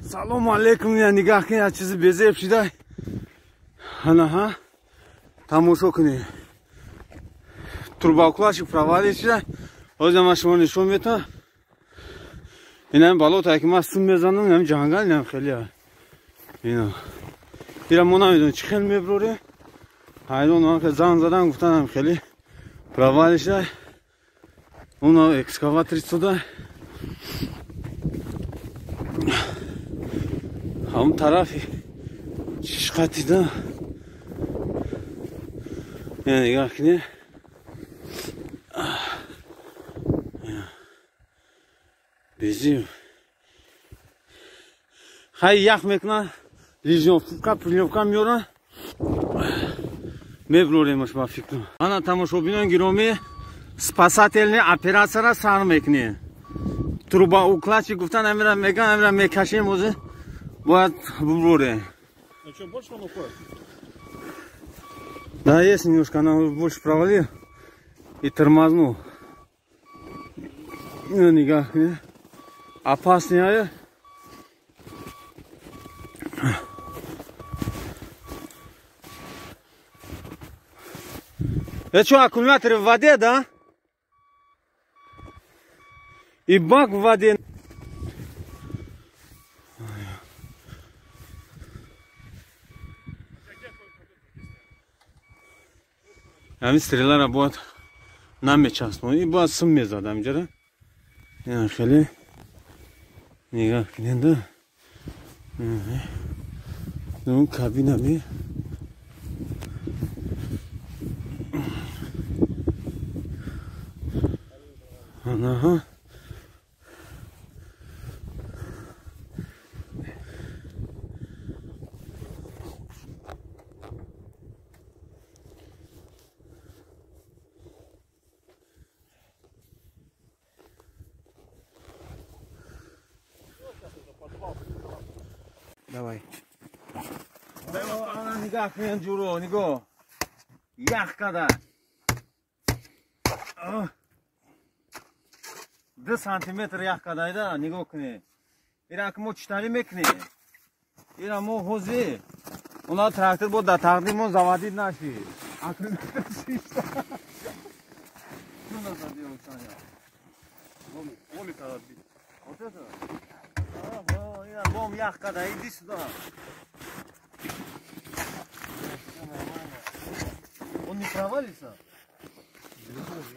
Салому алейкум, я нигаҳ кунед, як чизи безеб шида. Анаҳа, тамошо кунед. Трубоукладчик провалид шида. Ҳозир ман шумо нишон метам. Инам болото ки ман сум мезанам, инам ҷангал, инам хеле. Ино. Ира мо намедонем чӣ хел меброрем. Ҳайрон ман ки занг задам, гуфтанам хеле провалид шида. Уна экскаватор истода. Ҳамон тарафи чишқатида. Я нигоҳ кунед. Безим. Хай ях мекунад, лижовка, плёвка меорад. Меброремаш ба фикрам. Ана тамошобинон гиромӣ, спасательный оператсияра сар мекунем. Трубоукладчик гуфтан, амира меган, амира мекашем, ҳозир бояд буброрем. А что, больше он уходит? Да, есть немножко, она больше провалил и тормознул. Ну, никак, не? Опаснее. Это что, аккумулятор в воде, да? И бак в воде. Ҳамин стрелара бояд намечаспон, и бояд сим мезад ҳаминҷара. Ина хеле нигаҳ кунед, да. Он кабина ми. Анаҳа. Давай. Ана нигоҳ кунед, ҷуро, нигоҳ. Ях када. 2 сантиметр ях кадайда, нигоҳ кунед. Ира ки мо читарӣ мекунем. Ира мо ҳозир уна трактор бо дар тақдимон заводид нашид. Аккумулятор шишта. Что надо делать, Саня? Ломик надо отбить. Вот это? Лом ях када, иди сюда. Все нормально. Он не провалится? Держи.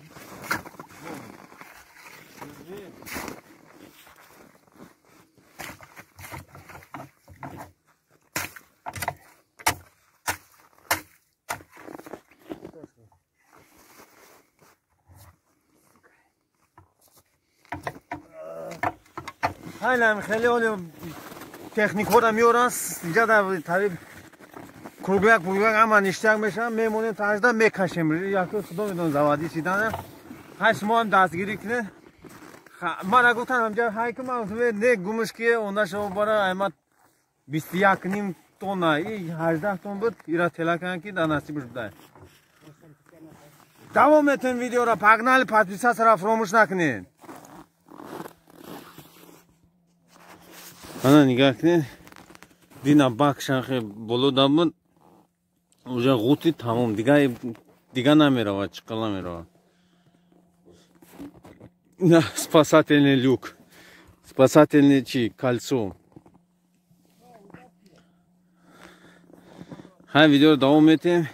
Хайлам хеле оли техникҳоро меоранд, инҷа дар тариқ кругляк пругляк ҳама ништяк мешаванд, мемонем таҷда мекашем. Яке худо медонад заводӣ шидана. Ҳай шумо ҳам дастгирӣ кунед. Мана гуфтам ҳамҷа ҳай ки ман не гумш ки онда шумо бара аймат 21,5 тонна и 18 тонн буд, ира тела карданд ки дар насибаш будай. Давом метем видеоро, погнали, подписаться фаромӯш накунед. Ана нигоҳ кунед, дина бак шанхе боло дабуд, уже ғути тамом, дига намеравад, чиқал намеравад. Спасательный люк, спасательный чи кольцо. Ҳай видеоро давом метем.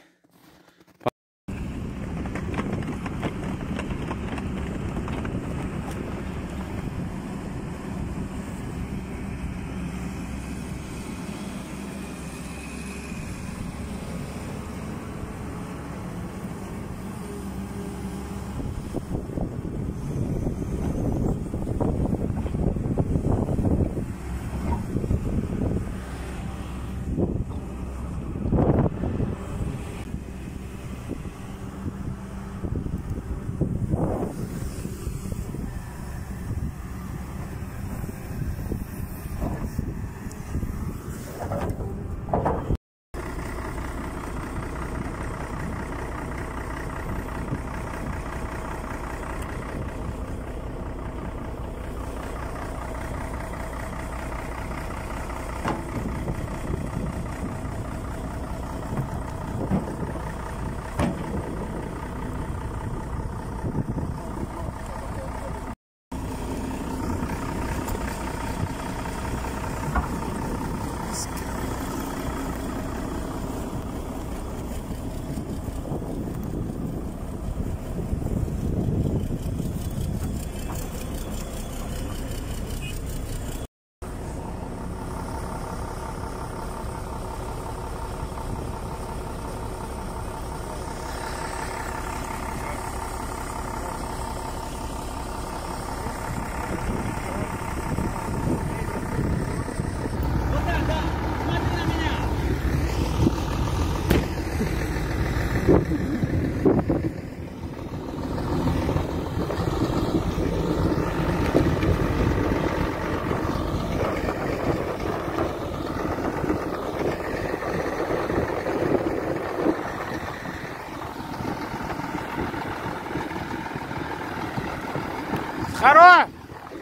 Хорош!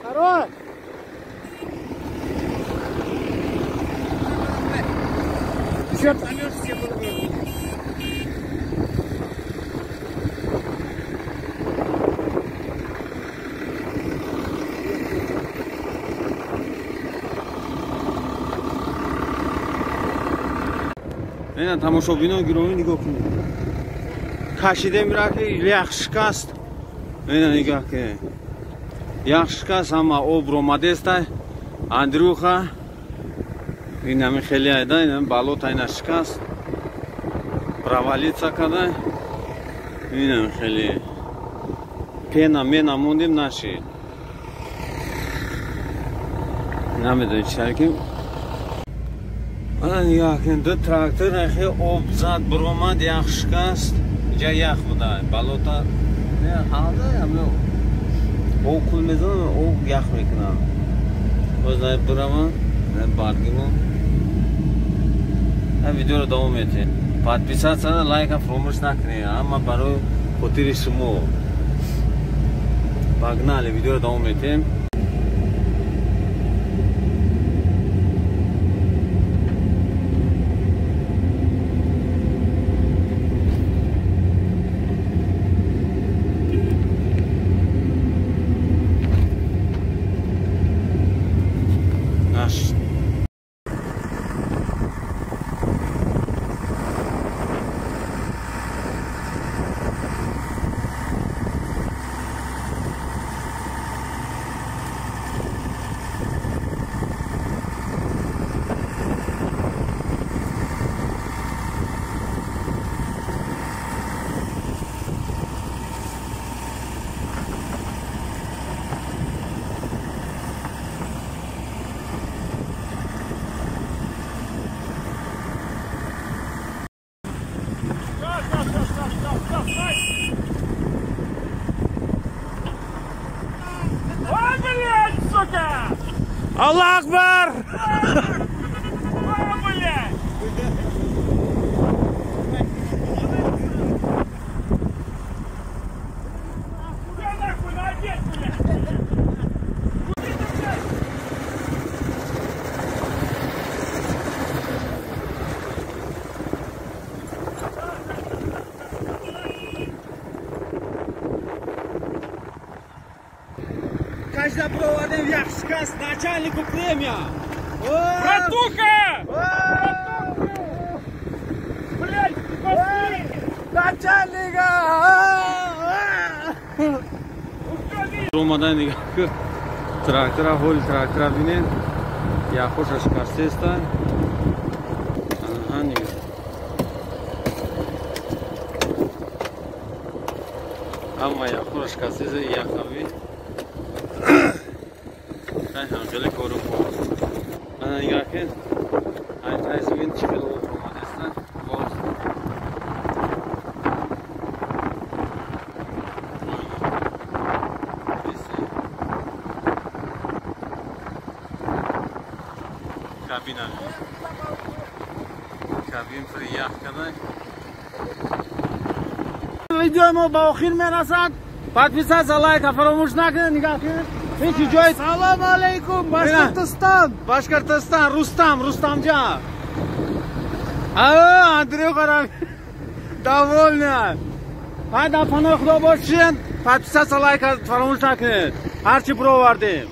Хорош! Еще поймешь, все было. Ина тамошобино гиромӣ нигоҳ кунед. Кашиде мира ки ях шикаст. Ина нигоҳ кунед. Ях шикаст, ҳама об ромадеста. Андрюха ин ҳами хеле айда, ин ҳами болота ина шикаст. Провалиться када. Ин ҳами хеле. Пена мена мондем нашид. Намедонем чӣ ки. Ана нигоҳ кунед, ду трактор ахи об зад биромад, ях шикаст. Инҷа ях буда, болота ҳалда об кул мезанам, об ях мекунам. Боз най биравам, най баргимон. Видеоро давом метиҳем. Подписаться, лайка фаромӯш накунед, ҳама барои хотири шумо. Погнали, видеоро давом метиҳем. Аллах Акбар! Каждый проводим ях шикаст начальнику премия! Братуха! Блядь, пошли! Начальника! Ромадан нигоҳ кун. Трактора, ҳоли трактора бинед. Яхоша шикастеста. Аҳа, нигоҳ. Ҳама яхоша шикастеста, яхави. Хеле кору кор. Ана нигоҳ кун. Ай тайзмин чӣ хеле об омадеста. Боз. Кабина. Кабин пур ях карда. Видеои мо ба охир мерасад. Подписаться, лайка фаромӯш накунед. Нигоҳ кунед. Ҳеҷ ҷой. Салом алейкум, Башқұртстан. Башқұртстан, Рустам, Рустамҷон. Андрюха довольна. Ҳай дар паноҳи Худо бошед. Подписаться, лайка фаромӯш накунед. Ҳарчи бировардем.